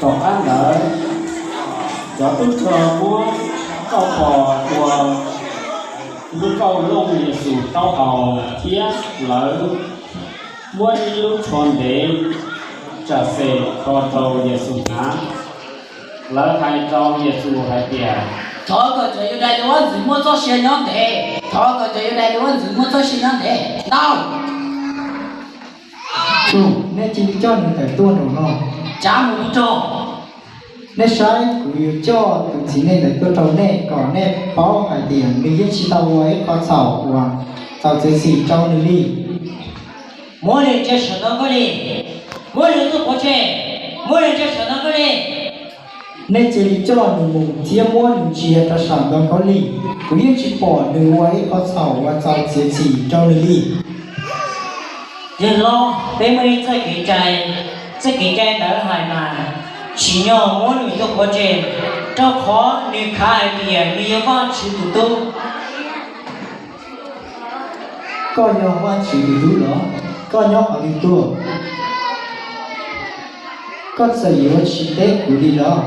Tom qab ntawd, cov tub rog muab kauj pos ua lub kauj looj Yexus taub hau, thiab lawv muab ib lub tsho ntev tsam xem kho rau Yexus hnav. Lawv hais rau Yexus hais tias, Thov kom cov Yudais tus vaj ntxwv muaj txoj sia nyob ntev. Thov kom cov Yudais tus vaj ntxwv muaj txoj sia nyob ntev. Tau. Tsuj, nej cia li coj nws tawm tuaj nraum no. Tsav mus tus rog. Nej saib, kuv yuav coj tus txiv neej ntawd tuaj rau nej kom nej paub hais tias nws yeej tsis tau ua ib qho txhaum uas txaus txiav txim rau nws li. Muab nws ntsia saum ntoo khaub lig. Muab nws tuaj pov tseg. Muab nws ntsia saum ntoo khaub lig. Nej cia li coj nws mus thiab muab nws ntsia rau saum ntoo khaub lig. Kuv yeej tsis pom nws ua ib qho txhaum uas txaus txiav txim rau nws li. Yawg hlob, peb muaj ib txoj kev cai, txoj kev cai ntawd hais mas tsim nyog muab nws tuaj pov tseg, rau qhov nws khav hais tias nws yog Vajtswv tus tub. Koj yog Vajtswv tus tub los? Koj nyob qhov twg tuaj? Koj txawm yuav tsis teb kuv li los?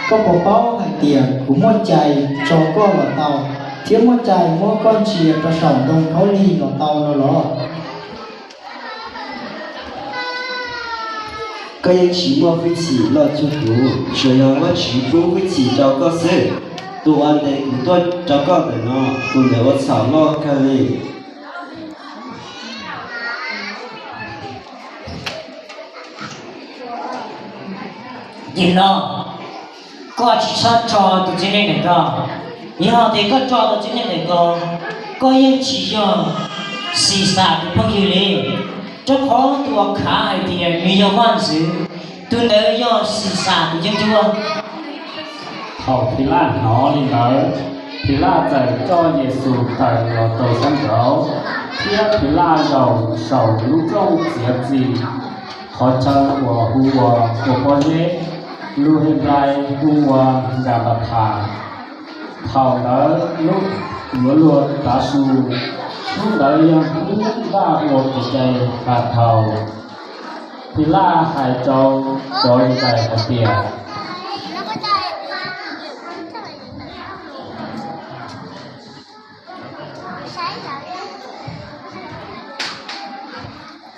Koj puas paub hais tias kuv muaj cai tso koj los tau, thiab muaj cai muab koj ntsia rau saum ntoo khaub lig los tau no los? Koj yeej tsis muaj hwj chim loj cuag kuv, tsuas yog Vajtswv pub hwj chim rau koj xwb. Tus uas ntes kuv tuaj rau koj ntawm no, tus ntawd ua txhaum loj kawg li. Yawg hlob, koj tsis txhob tso tus txiv neej ntawm ko. Yog tias koj tso tus txiv neej ntawm ko, koj yeej tsis yog Xixas tus phooj ywg li, rau qhov tus uas khav hais tias nws yog vaj ntxwv, tus ntawd yog Xixas tus yeeb ncuab. Thaum Philaj hnov li ntawd, Philaj txawm coj Yexus tawm los rau sab nraud, thiab Philaj zaum saum lub rooj txiav txim qhov chaw uas hu ua Ua Pob Zeb, lus Henplais hu ua Nkapathas. Thaum ntawd lub yuav luag tav su, hnub ntawd yog hnub npaj ua kev cai has thaum. Philaj hais rau cov Yudais hais tias,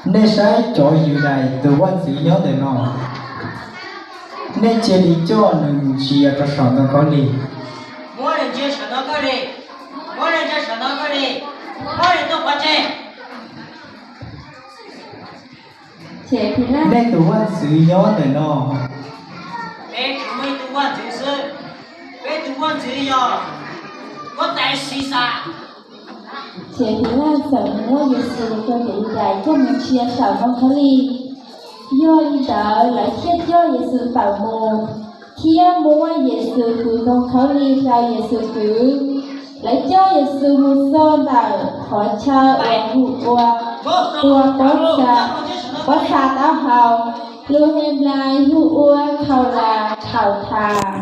Nej saib cov Yudais tus vaj ntxwv nyob ntawm no, nej cia li coj nws mus ntsia rau saum ntoo khaub lig. Muab nws ntsia saum ntoo khaub lig. Muab nws ntsia saum ntoo khaub lig. Muab nws tuaj pov tseg. Nej tus vaj ntxwv nyob ntawm no. Peb tsis muaj ib tug vaj ntxwv xwb, peb tus vaj ntxwv yog huab tais Xixas. Ces Philaj txawm muab Yexus rau cov Yudais coj mus ntsia saum ntoo khaub lig. Yog li ntawd lawv thiaj coj Yexus tawm mus, thiab muab Yexus tus ntoo khaub lig rau Yexus kwv. Lawv coj Yexus mus txog ntawm qhov chaw uas hu ua Ua Pob Txha, Pob Txha Taub Hau, lus Henplais hu ua Khau Las Khau Thas.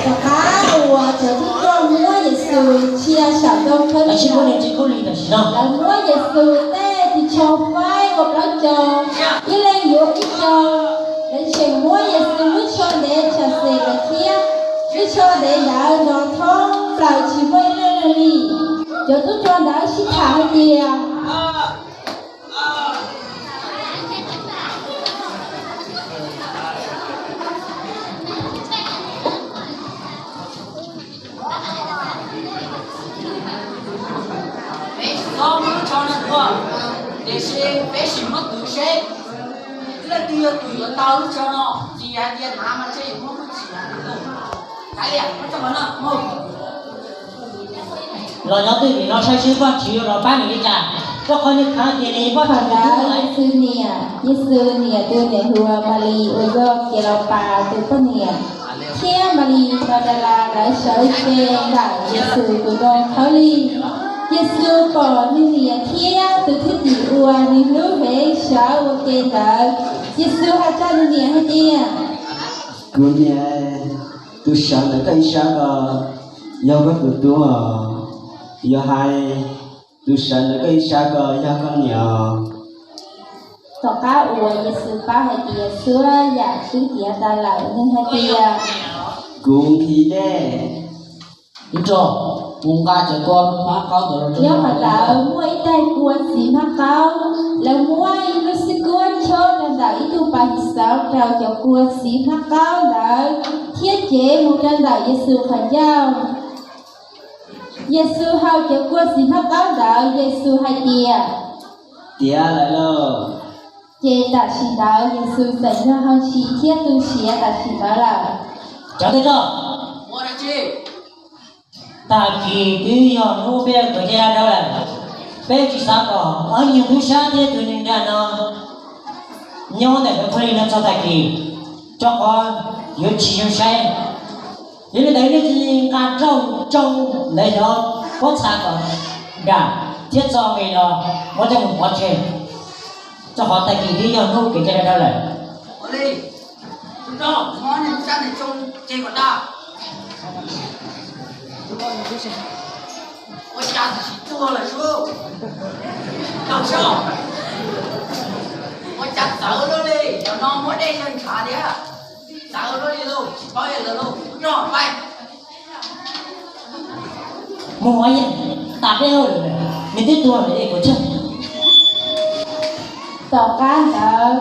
Tom qab uas cov tub rog muab Yexus ntsia saum ntoo khaub lig, lawv muab Yexus tej ris tsho faib ua plaub caug, ib leeg yuav ib co. Lawv tseem muab Yexus lub tsho ntev tsam xem lawm thiab, lub tsho ntev ntawd nrov thoob plaws tsis muaj ib leeg leeg li. Cov tub rog ntawd sib tham hais tias, Peb tsis txhob muab lub tsho no tua, tiam sis peb sim muab twv seb leej twg yog tus yuav tau lub tsho no, tsis hais tias hnav mas ntshe yuav muab hwj chim. Los nyob twj ywm no saib seb Vajtswv yuav los pab nws li cas, rau qhov nws khav tias nws yog Vajtswv tus tub lawm. Yexus niam, Yexus niam tus niam hluas Malis uas yog Kias Los Pas tus poj niam, thiab Malis Magdalas Lawv sawv ua ke ntawm Yexus tus ntoo khaub lig. Yexus pom nws niam thiab tus thwj tim uas nws hlub heev sawv ua ke ntawd. Yexus hais rau nws niam hais tias, Kuv niam, tus sawv ntawm koj ib sab ko yog koj tus tub os. Yog hais, tus sawv ntawm koj ib sab ko yog koj niam os. Tom qab uas Yexus paub hais tias txhua yam twb tiav tas lawm, nws hais tias, Kuv nqhis dej. Nrog kuv nqa cov kua hmab qaub ntawd. Nyob qhov ntawd muaj ib daim kua txiv hmab qaub, lawv muab ib lub xwb kuab chob rau ntawm ib tug pas xauv rau cov kua txiv hmab qaub ntawd thiab cev mus rau ntawm Yexus qhov ncauj. Yexus haus cov kua txiv hmab qaub ntawd, Yexus hais tias, Tiav lawm lauj. Ces tam sim ntawd Yexus txawm nrog hauv ntshis thiab tu siav tam sim ntawd lawm. Cov tij rog, tag kis twb yog hnub peb kov caj dab dawb lawm. Peb tsis xav kom ob nyuag tub sab thiab tus neeg dag no nyob ntawm lub phav li no txog tag kis, rau qhov yuav tsis zoo saib. Yog li ntawd nej cia li nqa rooj tsoo ntawd cov pob txha kom nram thiab txo nqis los muab coj mus pov tseg, rau qhov tag kis twb yog hnub kov caj dab dawb lawm. Ua li, tus rog, muab nej lub tsab ntawd tsoo tseg kom tag. Ua cas tsis tuag lawm sub? Ua cas txawv luaj li, cov no muab dej yawg ntshav thiab. Txawv luaj li lauj, tsis paub yog lawv lauj, rog pais. Mus ua tas peb hauj lwm, nws twb tuag lawm es kuv tseg. Tom qab ntawd,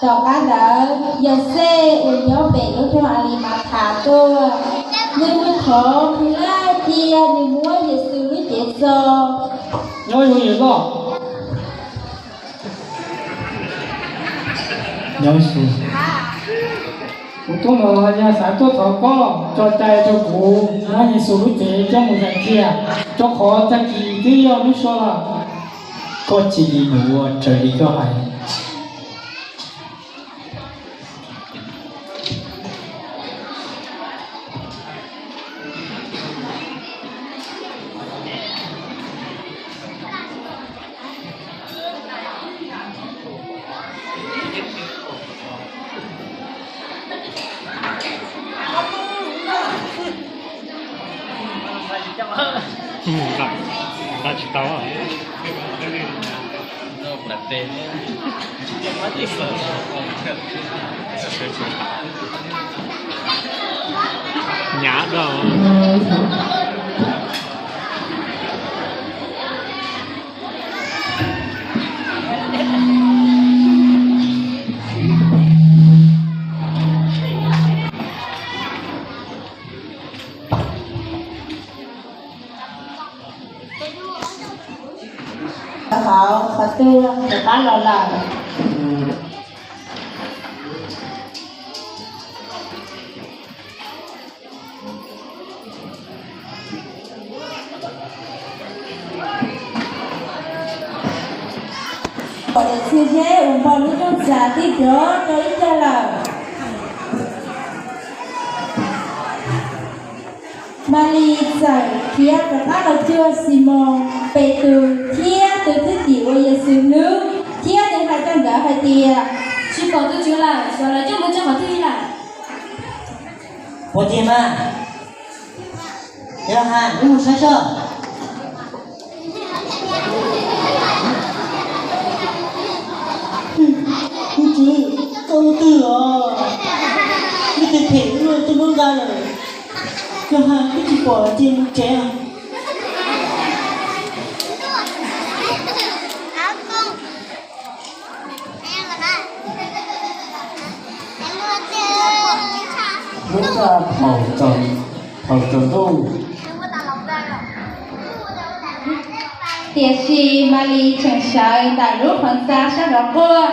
tom qab ntawd Yauxej uas nyob pem lub nroog Alimathav tuaj, nws mus thov Philaj cia nws muab Yexus lub cev txo. Nyob zoo yawm loj. Nyob zoo. Kuv tuaj no yog xav tuaj thov koj tso cai rau kuv muab Yexus lub cev coj mus zais cia, rau qhov tag kis twb yog hnub so lawm. Koj cia li mus ua raws li koj hais. Nqa tsis tau. Nyav dua. Hauv qhov tuag rov qab los lawm. Pom daim txiag zeb uas npog lub rooj txas twb dov rau ib cag lawm. Malis txawm khiav rov qab los cuag Ximoos Petus thiab tus thwj tim uas Yexus hlub, thiab nws hais rau nkawd hais tias, Tsis pom tus Tswv lawm, xyov lawv coj mus rau qhov twg lawm. Puas tiag mas? Yog hais wb mus saib soj. Tus Tswv, koj ua twg os? Leej twg them wb tuaj muab nqa lawm? Yog hais wb tsis pom ces mus tsev. Lub sij hawm thaum tsaus ntuj. Tiam sis Malis tseem sawv ntawm lub qhov ntxa sab nraud quaj.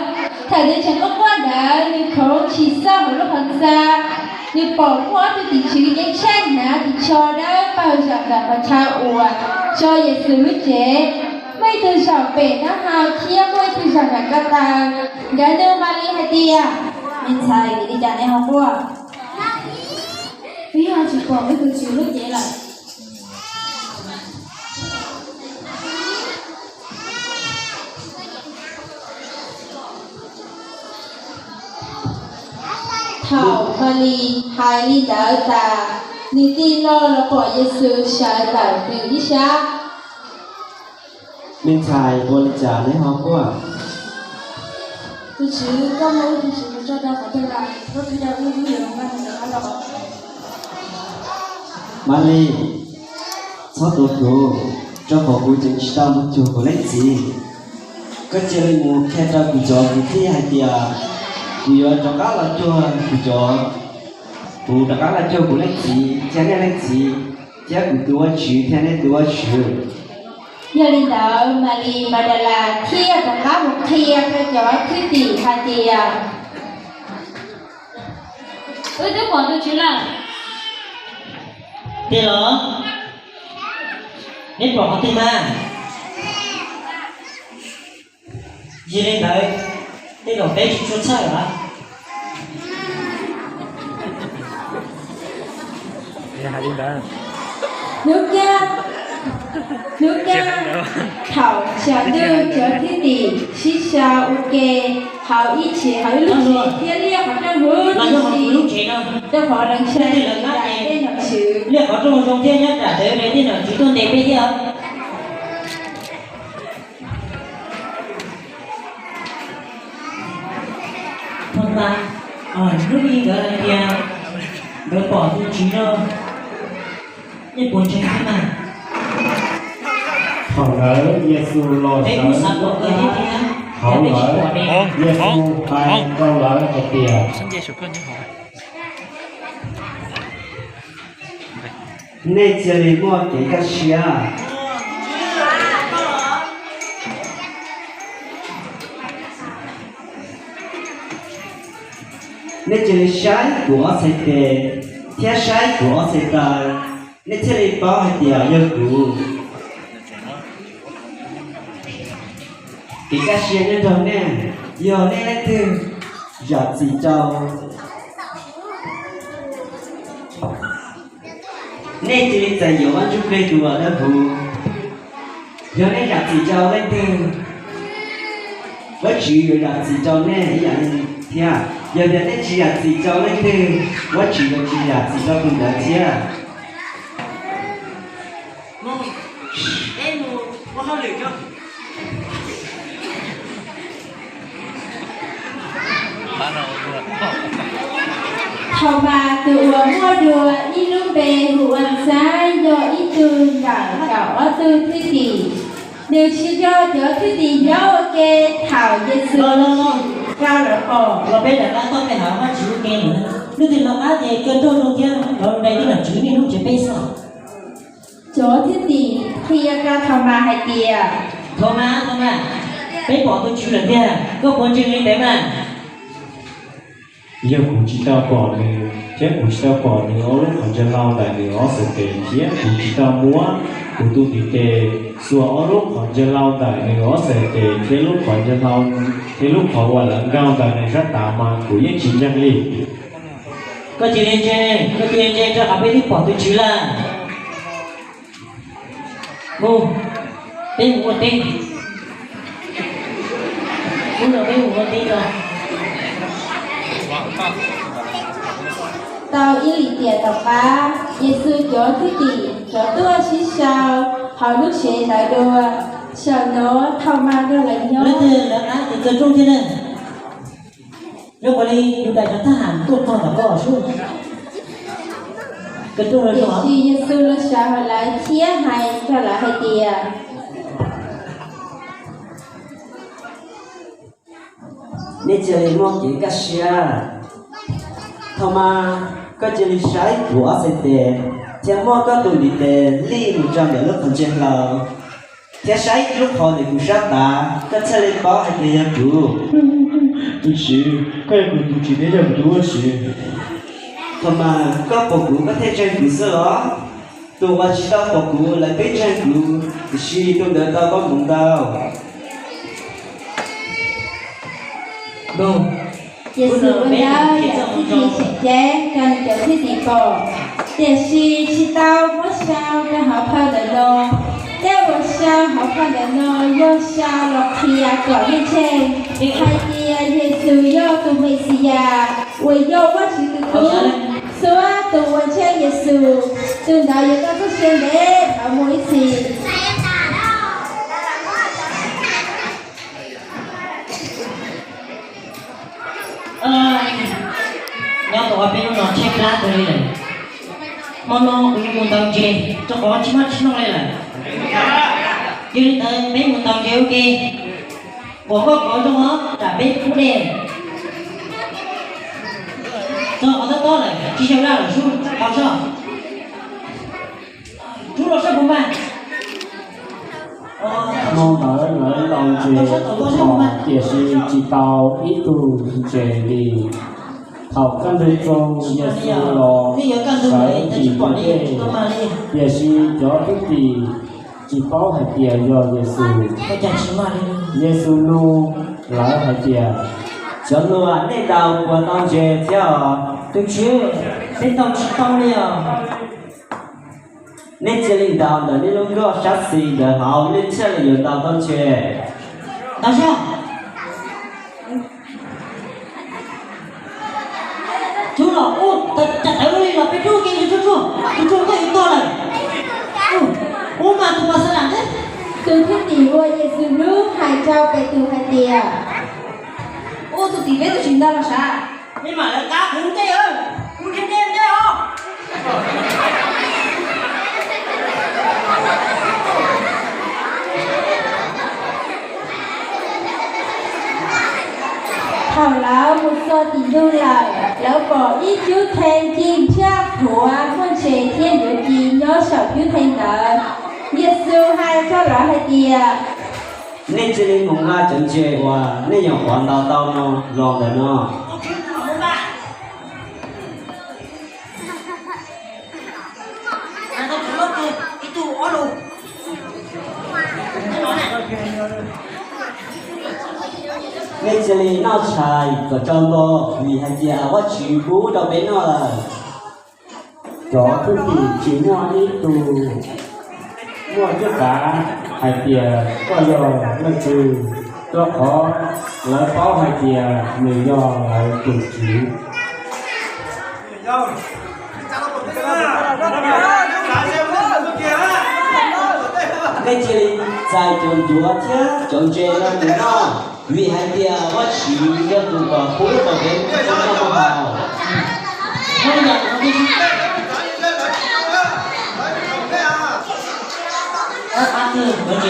Thaum nws tseem quaj quaj ntawd, nws khoov tshis xauj hauv lub qhov ntxa. Nws pom muaj ob tug tim tswv ceeb tsheej hnav ris tsho dawb paug zaum ntawm qhov chaw uas tso Yexus lub cev. Muaj ib tug zaum pem taub hau thiab muaj ib tug zaum nram ko taw. Nkawd nug Malis hais tias, Ntxhais, vim li cas neb ho quaj? Wb yog tsis pom wb tus tswv lub cev lawm. Thaum Malis hais li ntawd tas, nws tij loj los pom Yexus sawv ntawm nws ib sab. Me ntxhais, ua li cas neb ho quaj? Tus tswv, koj muab wb tus tswv mus tso rau qhov twg lawm? Koj twb yog wb hlub yuav nqa nws rov qab los. Malis, txhob tuav kuv, rau qhov kuv tseem tsis tau mus cuag kuv leej txiv. Koj cia li mus qhia rau kuv cov kwv tij hais tias kuv yuav rov qab los cuag kuv cov, kuv rov qab los cuag kuv leej txiv thiab nej leej txiv, thiab kuv tus ua tswv thiab nej tus ua tswv. Yog li ntawd, Malis Madalas thiaj rov qab mus qhia rau cov thwj tim hais tias, wb twb pom tus tswv lawm. Tij laug, neb pom qhov twg mas? Yog li ntawd, tej zaum peb tsis tshua txhawj lawm. Hnub kab, hnub kab, thaum tsaus ntuj cov thwj tim sib sau ua ke hauv ib tsev, hauv ib lub tsev thiab liaj qhov rooj huv tib si, rau qhov Leej Sai nyob nram tej nom tswv. Liaj qhov rooj zoo thiab nyob nram tej nom tswv tuaj ntes peb thiab. Thaumas, hnub i nkawd hais tias nkawd pom tus tswv no, nej puas ntseeg thiab mas? Thaum ntawd Yexus los sawv hauv lawv, Yexus hais rau lawv hais tias, nej cia li muaj kev kaj siab. Nej cia li saib kuv ob txhais tes thiab saib kuv ob txhais taw, nej thiaj li paub hais tias yog kuv. Kev kaj siab nyob nrog nej, yog nej leej twg zam txim rau, nej cia li txais yuav Vaj Ntsuj Plig tus uas dawb huv. Yog nej zam txim rau leej twg, Vajtswv yuav zam txim rau nej ib yam li thiab. Yog tias nej tsis zam txim rau leej twg, Vajtswv yuav tsis zam txim rau tus ntawd thiab. Thaumas tus uas muaj dua ib lub npe hu ua Xab yog ib tug ntawm kaum ob tug thwj tim. Nws tsis yog cov thwj tim nyob ua ke thaum Yexus los sim rau lawv pom. Los peb rov qab toj pe hauv Vajtswv lub npe lawm. Hnub twg los qab ces koj nrog zoo thiab los nrog tej nom tswv niaj hnub nrhiav peb xwb. Cov thwj tim qhia rau Thaumas hais tias, Thaumas, Thaumas, peb pom tus Tswv lawm tiag, koj puas ntseeg li ntawd mas? Yog kuv tsis tau pom nws, thiab kuv tsis tau pom nws ob lub qhov ntsej hlau ntawm nws ob txhais tes, thiab kuv tsis tau muab kuv tus ntiv tes xuas ob lub qhov ntsej hlau ntawm nws ob txhais tes, thiab lub qhov ntsej hlau, thiab lub qhov uas lawv nkaug ntawm nws sab tav mas kuv yeej tsis ntseeg li. Koj cia li ntseeg, koj cia li ntseeg rau qhov peb twb pom tus Tswv lawm. Mus, peb mus ua teb. Mus los peb mus ua teb tso. Tau ib lim tiam tom qab, Yexus cov thwj tim rov tuaj sib sau hauv lub tsev ntawd dua. Zaum no Thaumas nrog lawv nyob. Leej twg lawv qab ces kawg rooj thiab na. Zoo nkaus li yus daim cov thab ham tuaj txog tom koj sub. Kawg rooj los zoo. Tiam sis Yexus los sawv hauv lawv thiab hais rau lawv hais tias, nej cia li muaj kev kaj siab. Thaumas, koj cia li saib kuv ob txhais tes, thiab muab koj tus ntiv tes lij mus rau ntawm lub qhov ntsej hlau, thiab saib lub qhov ntawm kuv sab tav, koj thiaj li paub hais tias yog kuv. Tus Tswv, koj yog kuv tus Tswv thiab yog kuv tus Vajtswv. Thaumas, koj pom kuv koj thiaj ntseeg kuv xwb los? Tus uas tsis tau pom kuv lawv twb ntseeg kuv, tiam sis tus ntawd tau koob hmoov ntau. Yexus ua dab yam txuj ci tseem ceeb rau nws cov thwj tim pom, tiam sis tsis tau muab sau rau hauv phau ntawv no. Tej uas sau hauv phau ntawv no yog sau los qhia kom nej ntseeg hais tias Yexus yog tus Mexiyas uas yog Vajtswv tus Tub. Txhua tus uas ntseeg Yexus, tus ntawd yuav tau txoj sia ntev dhawv mus ib txhis. Nyob tau peb hnub no tshaib plab kawg li lawm. Hmo no kuv yuav mus ntaus ntses rau qhov tsis muaj dab tsi noj li lawm. Yog li ntawd peb mus ntaus ntses ua ke, pom koj kov zoo os, ram peb pub dej. Txog qhov tob tob lawm tsis xyaw laj lawm sub, tau soj. Rub los saib puas mag. Hmo ntawd lawv ntaus ntses, tiam sis tsis tau ib tug ntses li. Thaum kaj ntug txog, Yexus los sawv tsim ntawm dej, tiam sis cov thwj tim tsis paub hais tias yog Yexus. Yexus nug lawv hais tias, cov hluas, nej ntaus puas tau ntses thiab os? Tus Tswv, peb ntaus tsis tau li os. Nej cia li ntaus ntawm nej lub nkoj sab xis ntawd hauv, nej thiaj li yuav ntaus tau ntses. Ntaus saib. Tub los ub, cas tawv li los peb rub kiag tsuag tsuag, tus tsuag koj yuav tuag lawm. Ub mas tus pas xas lam thiab. Tus thwj tim uas Yexus hlub hais rau Petus hais tias, ub, tus tim peb tus tsis ntau los sav, nej mam lawv qab kuv ntej, kuv nrhiav nej ntej os. Thaum lawv mus txog tim ntug lawm, lawv pom ib cub thee ci ntshiab qhuav muaj ntses thiab ncuav ci nyob saum cub thee ntawd. Yexus hais rau lawv hais tias, nej cia li mus nqa cov ntses uas nej nyuam qhuav ntaus tau no los ntawm no. Nej cia li noj tshais kom tsaus nkaus, vim hais tias Vajtswv pub rau peb noj lawm. Cov thwj tim tsis muaj ib tug muaj cuab kav hais tias koj yog leej twg, rau qhov lawv paub hais tias nws yog lawv tus Tswv. Nej cia li txais cov ncuav thiab cov ntses no mus noj, vim hais tias Vajtswv yog tus uas pub rau peb noj haus. Cov ntses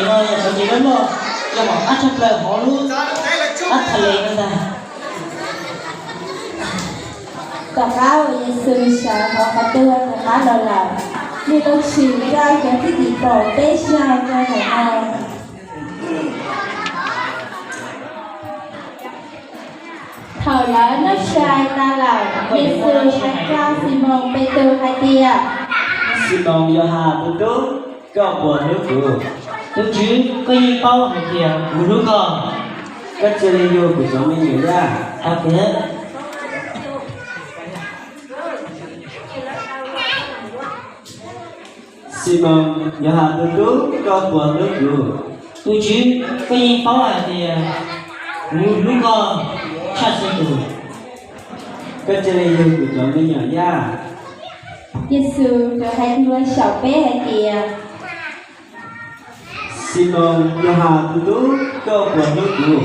no yog cov ntses loj loj, yog mam qab tshaj plaws hauv lub qab tha le no ntag. Tom qab uas Yexus sawv hauv qhov tuag rov qab los lawm, nws tau tshwm rau cov thwj tim pom peb zaug rau ntawm no. Thaum lawv noj tshais tas lawm, Yexus hais rau Ximoos Petus hais tias, Ximoos Yauhas tus tub, koj puas hlub kuv? Tus Tswv, koj yeej paub hais tias kuv hlub koj. Koj cia li yug kuv cov me nyuam yaj. Ximoos Yauhas tus tub, koj puas hlub kuv? Tus Tswv, koj yeej paub hais tias kuv hlub koj tshaj txhua tus. Koj cia li yug kuv cov me nyuam yaj. Yexus rov hais dua saum peb hais tias, Ximoos Yauhas tus tub, koj puas hlub kuv?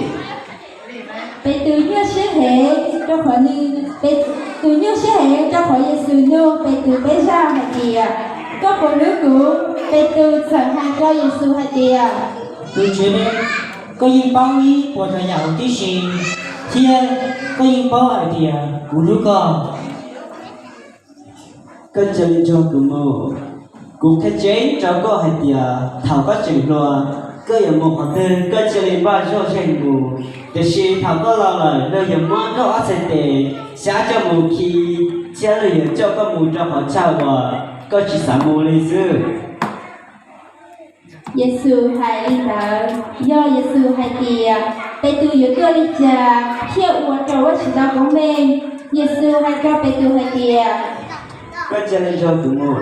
Petus nyuaj siab heev rau qhov nws, Petus nyuaj siab heev rau qhov Yexus nug Petus peb zaug hais tias, koj puas hlub kuv? Petus txawm hais rau Yexus hais tias, Tus Tswv, koj yeej paub ib puas tsav yam huv tib si, thiab koj yeej paub hais tias kuv hlub koj. Koj cia li nrog kuv mus. Kuv qhia tseeb rau koj hais tias thaum koj tseem hluas, koj yuav mus qhov twg koj cia li npaj zoj zeeg mus. Tiam sis thaum koj laus lawm, luag yuav muab koj ob txhais tes xyab coj mus khi, thiab luag yuav coj koj mus rau qhov chaw uas koj tsis xav mus li xwb. Yexus hais li ntawd yog Yexus hais tias Petus yuav tuaj li cas thiaj ua rau Vajtswv tau koob meej? Yexus hais rau Petus hais tias, Koj cia li nrog kuv mus.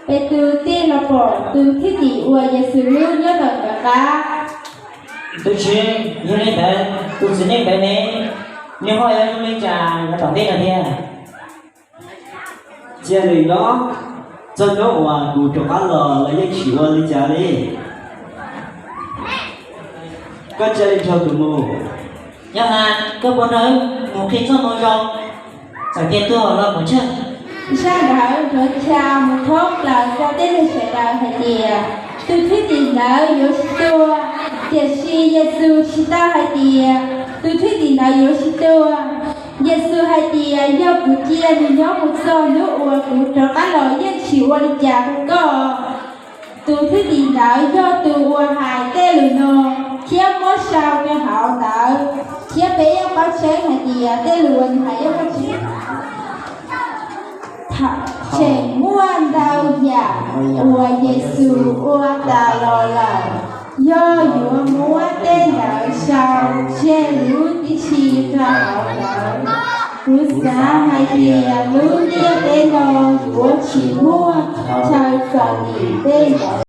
Petus tig los pom tus thwj tim uas Yexus hlub nyob ntawm nkawd qab. Tus Tswv, yog li ntawd tus txiv neej ntawd ne, nws ho yuav zoo li cas los tom ntej no thiab? Cia li nyob, txog hnub uas kuv rov qab los lawv yeej tsis ua li cas li. Koj cia li nrog kuv mus. Yauhas, koj puas nrog wb mus qhia txoj moo zoo, txawm tias tuag los mus tshaj? Zaj ntawd nrov cha mus thoob plaws rau tej neeg sawv daws hais tias, tus thwj tim ntawd yuav tsis tuag. Tiam sis Yexus tsis tau hais tias tus thwj tim ntawd yuav tsis tuag. Yexus hais tias, yog kuv cia nws nyob mus txog hnub uas kuv rov qab los yeej tsis ua li cas rau koj. Tus thwj tim ntawd yog tus uas hais tej lus no thiab muab sau rau hauv ntawd, thiab peb yeej paub tseeb hais tias tej lus uas nws hais yog muaj tseeb. Tseem muaj ntau yam uas Yexus ua tas los lawm. Yog yuav muab tej ntawd sau tseg lub tib si rau hauv ntawd, kuv xav hais tias lub ntiaj teb no yuav tsis muaj chaw txom nyem tej ntawd.